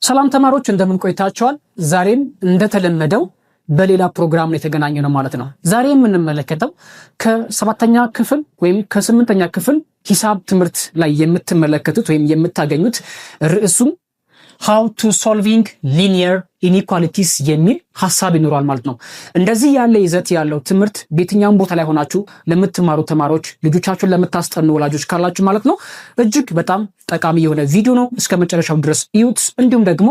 ሰላም ተማሪዎች፣ እንደምን ቆይታችኋል? ዛሬም እንደተለመደው በሌላ ፕሮግራም ነው የተገናኘነው ማለት ነው። ዛሬ የምንመለከተው ከሰባተኛ ክፍል ወይም ከስምንተኛ ክፍል ሂሳብ ትምህርት ላይ የምትመለከቱት ወይም የምታገኙት፣ ርዕሱም "How to solving linear inequalities" የሚል ሀሳብ ይኖራል ማለት ነው። እንደዚህ ያለ ይዘት ያለው ትምህርት በየትኛውም ቦታ ላይ ሆናችሁ ለምትማሩ ተማሪዎች፣ ልጆቻችሁን ለምታስጠኑ ወላጆች ካላችሁ ማለት ነው፣ እጅግ በጣም ጠቃሚ የሆነ ቪዲዮ ነው። እስከ መጨረሻው ድረስ እዩት። እንዲሁም ደግሞ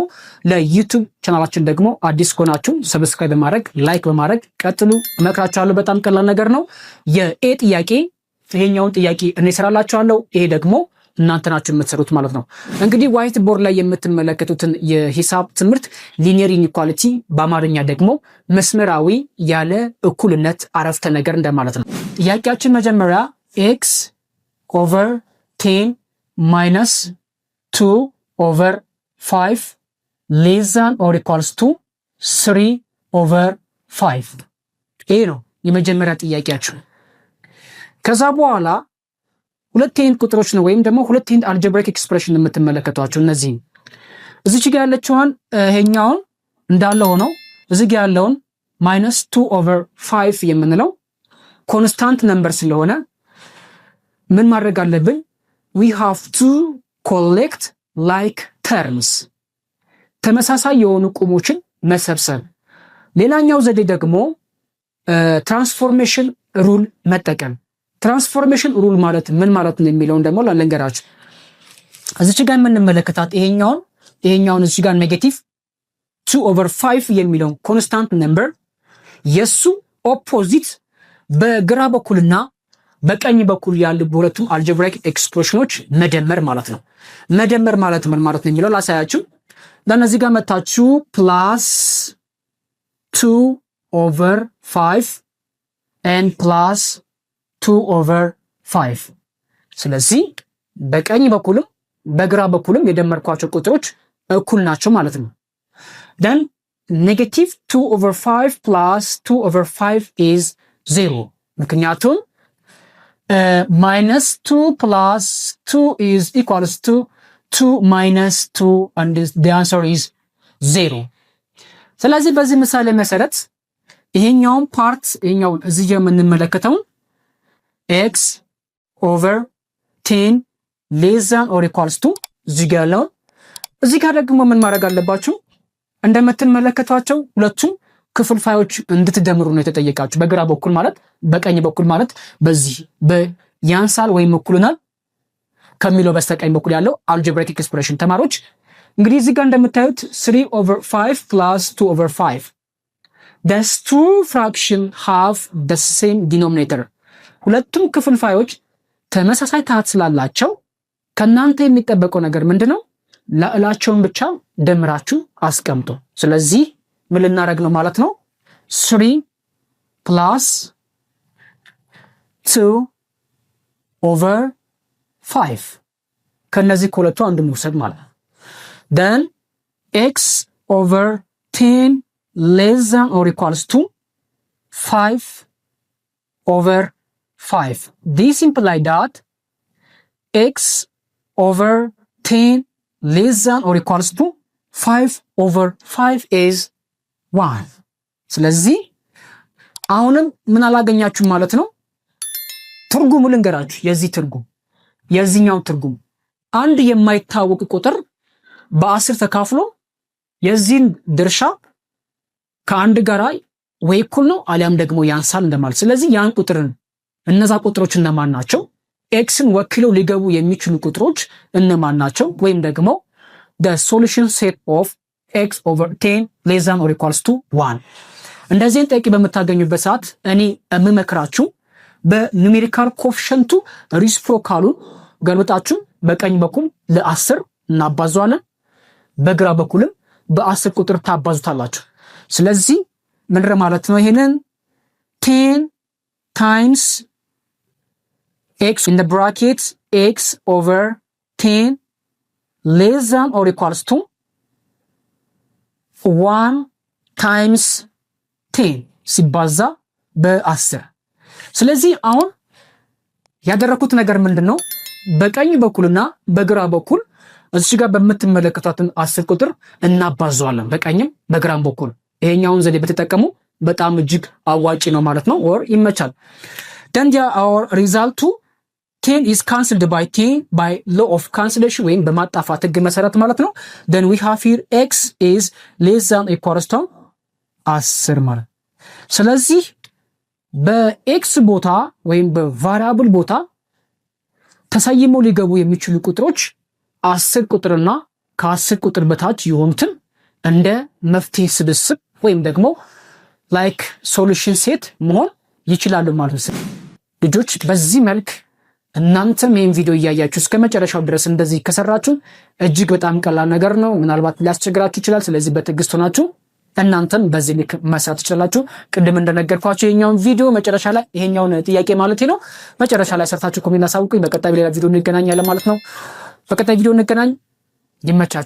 ለ YouTube ቻናላችን ደግሞ አዲስ ከሆናችሁ subscribe በማድረግ፣ like በማድረግ ቀጥሉ እመክራችኋለሁ። በጣም ቀላል ነገር ነው። የ A ጥያቄ፣ ይሄኛውን ጥያቄ እኔ እሰራላችኋለሁ። ይሄ ደግሞ እናንተ ናችሁ የምትሰሩት ማለት ነው። እንግዲህ white board ላይ የምትመለከቱትን የሂሳብ ትምህርት linear inequality፣ በአማርኛ ደግሞ መስመራዊ ያለ እኩልነት አረፍተ ነገር እንደማለት ነው። ጥያቄያችን መጀመሪያ x over 10 minus 2 over 5 less than or equals to 3 over 5። ይሄ ነው የመጀመሪያ ጥያቄያችን። ከዛ በኋላ ሁለት አይነት ቁጥሮች ነው ወይም ደግሞ ሁለት አይነት algebraic expression የምትመለከቷቸው። እነዚህም እዚች ጋ ያለችዋን ይሄኛውን እንዳለ ሆነው እዚህ ጋ ያለውን minus 2 over 5 የምንለው constant number ስለሆነ ምን ማድረግ አለብን? We have to collect like terms፣ ተመሳሳይ የሆኑ ቁሞችን መሰብሰብ። ሌላኛው ዘዴ ደግሞ transformation rule መጠቀም። Transformation rule ማለት ምን ማለት ነው የሚለውን ደግሞ ልንገራችሁ። እዚች ጋር የምንመለከታት ይሄኛውን እዚች ጋር negative 2 over 5 የሚለውን constant number የሱ opposite በግራ በኩልና በቀኝ በኩል ያሉ በሁለቱም algebraic expression ኖች መደመር ማለት ነው። መደመር ማለት ምን ማለት ነው የሚለው ላሳያችሁ። ለእነዚህ ጋር መታችሁ plus 2 over 5 and plus 2 over 5። ስለዚህ በቀኝ በኩልም በግራ በኩልም የደመርኳቸው ቁጥሮች እኩል ናቸው ማለት ነው። Then negative 2 over 5 plus 2 over 5 is 0፣ ምክንያቱም minus 2 plus 2 is equals to 2 minus 2 and the answer is 0። ስለዚህ በዚህ ምሳሌ መሰረት ይሄኛውን part፣ ይሄኛውን እዚህ የምንመለከተውን x over 10 less than or equals to እዚህ ጋር ያለውን፣ እዚህ ጋር ደግሞ ምን ማድረግ አለባችሁ? እንደምትመለከቷቸው ሁለቱም ክፍልፋዮች እንድትደምሩ ነው የተጠየቃችሁ። በግራ በኩል ማለት፣ በቀኝ በኩል ማለት፣ በዚህ በያንሳል ወይም እኩል ይሆናል ከሚለው በስተቀኝ በኩል ያለው algebraic expression። ተማሪዎች፣ እንግዲህ እዚህ ጋር እንደምታዩት 3 over 5 plus 2 over 5, these two fraction have the same denominator። ሁለቱም ክፍልፋዮች ተመሳሳይ ታህት ስላላቸው ከእናንተ የሚጠበቀው ነገር ምንድን ነው? ላዕላቸውን ብቻ ደምራችሁ አስቀምጡ። ስለዚህ ምን ልናደርግ ነው ማለት ነው? 3 plus 2 over 5፣ ከነዚህ ከሁለቱ አንዱ መውሰድ ማለት ነው። Then x over 10 less than or equals to 5 over 5. This imply that x over 10 less than or equals to 5 over 5 is 1። ስለዚህ አሁንም ምን አላገኛችሁም ማለት ነው? ትርጉሙ ልንገራችሁ። የዚህ ትርጉም፣ የዚህኛው ትርጉም አንድ የማይታወቅ ቁጥር በ10 ተካፍሎ የዚህን ድርሻ ከአንድ ጋራ ወይ እኩል ነው አሊያም ደግሞ ያንሳል እንደማለት። ስለዚህ ያን ቁጥርን፣ እነዛ ቁጥሮች እነማን ናቸው? X ን ወክለው ሊገቡ የሚችሉ ቁጥሮች እነማን ናቸው? ወይም ደግሞ the solution set of x over 10 less than or equals to 1። እንደዚህን ጥያቄ በምታገኙበት ሰዓት እኔ የምመክራችሁ በ numerical coefficient ኡ reciprocal ኡን ገልብጣችሁ በቀኝ በኩል ለ10 እናባዘዋለን፣ በግራ በኩልም በ10 ቁጥር ታባዙታላችሁ። ስለዚህ ምንድን ማለት ነው? ይሄንን 10 times x in bracket x over 10 less than or equals to 1 times 10 ሲባዛ በ10። ስለዚህ አሁን ያደረኩት ነገር ምንድን ነው? በቀኝ በኩልና በግራ በኩል እዚህ ጋር በምትመለከቷትን 10 ቁጥር እናባዘዋለን በቀኝም በግራም በኩል። ይሄኛውን ዘዴ ብትጠቀሙ በጣም እጅግ አዋጪ ነው ማለት ነው፣ or ይመቻል። Then our result ኡ 10 is cancelled by 10 by law of cancellation ወይም በማጣፋት ህግ መሰረት ማለት ነው። Then we have here x is less than equals to 10 ማለት። ስለዚህ በ x ቦታ ወይም በ variable ቦታ ተሰይመው ሊገቡ የሚችሉ ቁጥሮች 10 ቁጥርና ከ10 ቁጥር በታች የሆኑትን እንደ መፍትሄ ስብስብ ወይም ደግሞ like solution set መሆን ይችላሉ ማለት ነው። ልጆች፣ በዚህ መልክ እናንተም ይህን ቪዲዮ እያያችሁ እስከ መጨረሻው ድረስ እንደዚህ ከሰራችሁ እጅግ በጣም ቀላል ነገር ነው። ምናልባት ሊያስቸግራችሁ ይችላል። ስለዚህ በትዕግስት ሆናችሁ እናንተም በዚህ ልክ መስራት ትችላላችሁ። ቅድም እንደነገርኳችሁ ይሄኛውን ቪዲዮ መጨረሻ ላይ፣ ይሄኛውን ጥያቄ ማለት ነው፣ መጨረሻ ላይ ሰርታችሁ comment አሳውቁኝ። በቀጣይ ሌላ ቪዲዮ እንገናኛለን ማለት ነው። በቀጣይ ቪዲዮ እንገናኝ። ይመቻችሁ።